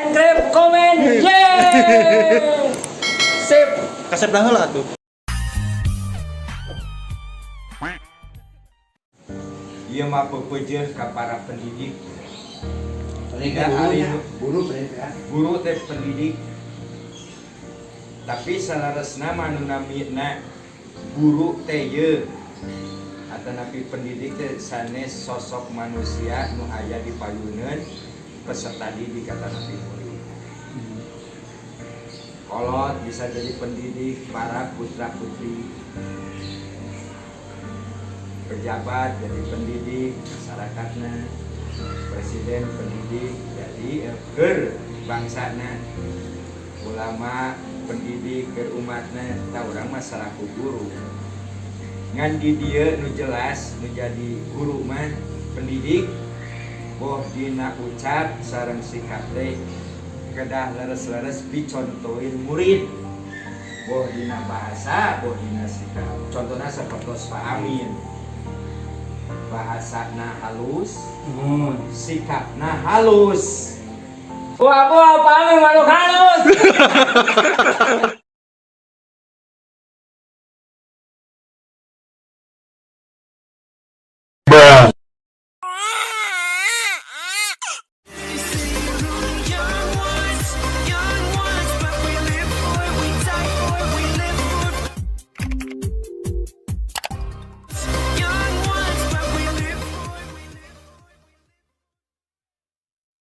Subscribe, komen, yeay! Sip. Kasep dah heula atuh. Ieu mah pepeujeuh ka para pendidik. Pendidik Tidak gurunya, ari guru pendidik. Guru teh pendidik. Tapi saleresna mah nu namina guru teh ye atanapi pendidik teh sanes sosok manusia nu aya di payuneun peserta didik atanapi murid. Kolot bisa jadi pendidik para putra putri, pejabat jadi pendidik masyarakatna, presiden pendidik jadi keur bangsana, ulama pendidik keur umatna. Tah, urang mah salaku guru ngan di dieu nu jelas nu jadi guru mah pendidik, boh dina ucap sareng sikap teh kedah leres-leres dicontohin murid, boh dina bahasa, boh dina sikap. Contohnya seperti Pak Amin, bahasana halus, sikapna halus. Wah, wah, Pak Amin makhluk halus.